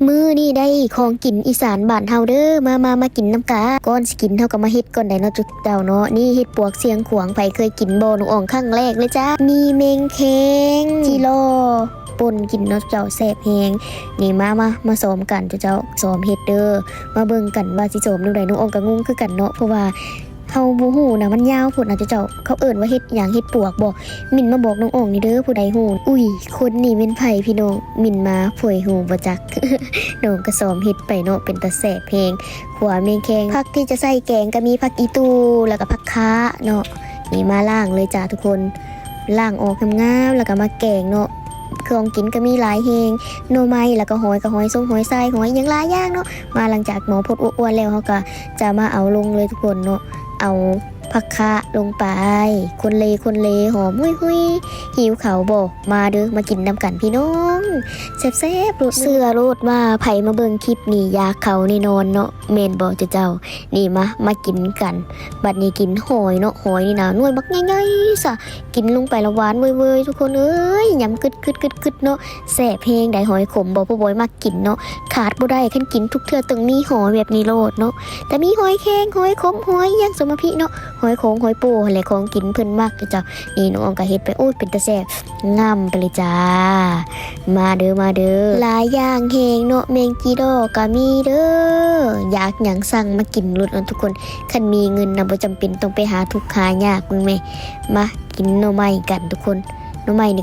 ມື້ນີ້ໄດ້ຂອງກິນອີສານບ້ານເຮົາເດີ ມາ ມາ ມາກິນນຳກັນ. ກ່ອນຊິກິນເຮົາກໍມາເຮັດກ່ອນໄດ໋ເນາະເຈົ້າເນາະ. ນີ້ເຫັດປວກຊຽງຂວາງ ໃຜເຄີຍກິນບໍ່? ນ້ອງອອງຄັ້ງແລກເລີຍຈ້າ. ມີແມງແຄງ ຈີລໍ່ ປົ່ນກິນເນາະເຈົ້າ ແຊບແຮງ. ນີ້ມາ ມາ ມາຊ້ອມກັນເຈົ້າ ຊ້ອມເຮັດເດີ. ມາເບິ່ງກັນວ່າຊິຊ້ອມແນວໃດ. ນ້ອງອອງກໍງົງຄືກັນເນາະ ເພາະວ່າ ເຮົາບໍ່ຮູ້ນະ ມັນຍາວໂພດນະເຈົ້າ. ເຂົາເອີ້ນວ່າເຫັດຫຍັງ ເຫັດປວກບໍ່? ເມັ້ນມາບອກນ້ອງອອງນີ້ເດີ ຜູ້ໃດຮູ້. ອຸ້ຍ ຄົນນີ້ແມ່ນໃຜພີ່ນ້ອງ? ເມັ້ນມາ ຜູ້ໃດຮູ້ບໍ່ຈັກ. ນ້ອງກໍຊ້ອມເຮັດໄປເນາະ ເປັນຕາແຊບແຮງ. ຂົ້ວແມງແຄງ ຜັກທີ່ຈະໃສ່ແກງກໍມີຜັກອີ່ຕູ່ ແລ້ວກໍຜັກຄາເນາະ. ນີ້ມາລ້າງເລີຍຈ້າທຸກຄົນ ລ້າງອອກງາມໆ ແລ້ວກໍມາແກງເນາະ. ຂອງກິນກໍມີຫຼາຍແຮງ ໜໍ່ໄມ້ ແລ້ວກໍຫອຍ ກໍຫອຍຊົງ ຫອຍຊາຍ ຫອຍຫຍັງຫຼາຍຢ່າງເນາະ. ມາຫຼັງຈາກໝໍ້ພົດອ້ວນໆແລ້ວ ເຮົາກໍຈະມາເອົາລົງເລີຍທຸກຄົນເນາະ. ເອົາຜັກຄະລົງໄປ ຄົນເລ ຄົນເລ ຫອມຫຸຍໆ. ຫິວເຂົ້າບໍ່? ມາເດີ ມາກິນນຳກັນພີ່ນ້ອງ ແຊບໆໂລດ. ເຊື່ອໂລດວ່າໃຜມາເບິ່ງຄລິບນີ້ຢາກເຂົ້າແນ່ນອນເນາະ ແມ່ນບໍ່ເຈົ້າ? ນີ້ມາ ມາກິນກັນ. ບັດນີ້ກິນຫອຍເນາະ ຫອຍນີ້ນະ ໜ່ວຍບັກໃຫຍ່ໆຊະ. ກິນລົງໄປລະຫວານເວີຍໆ ທຸກຄົນເອີຍ ຍຳກຶດໆໆເນາະ. ແຊບແຮງໃດ໋ ຫອຍຂົມບໍ່? ພໍ່ບອຍມັກກິນເນາະ ຂາດບໍ່ໄດ້. ຄັນກິນທຸກເທື່ອຕ້ອງມີຫອຍແບບນີ້ໂລດເນາະ. ແຕ່ມີຫອຍແຄງ ຫອຍຂົມ ຫອຍຫຍັງ ສົມມາພິເນາະ ຫອຍໂຂງ ຫອຍໂປ້ຫັ້ນແຫຼະ ຂອງກິນເພິ່ນມັກເຈົ້າ. ນີ້ນ້ອງອອງກໍເຮັດໄປ ໂອ້ຍ ເປັນຕາແຊບ ງຳໄປເລີຍຈ້າ. ມາເດີ ມາເດີ ຫຼາຍຢ່າງແຮງເນາະ ແມງຈີດໍກໍມີເດີ. ຢາກຫຍັງສັ່ງມາກິນໂລດເນາະທຸກຄົນ. ຄັນມີເງິນນະ ບໍ່ຈຳເປັນຕ້ອງໄປຫາທຸກຫາຍາກ. ເບິ່ງແມ້ ມາກິນໜໍ່ໄມ້ກັນທຸກຄົນ. ໜໍ່ໄມ້ນີ້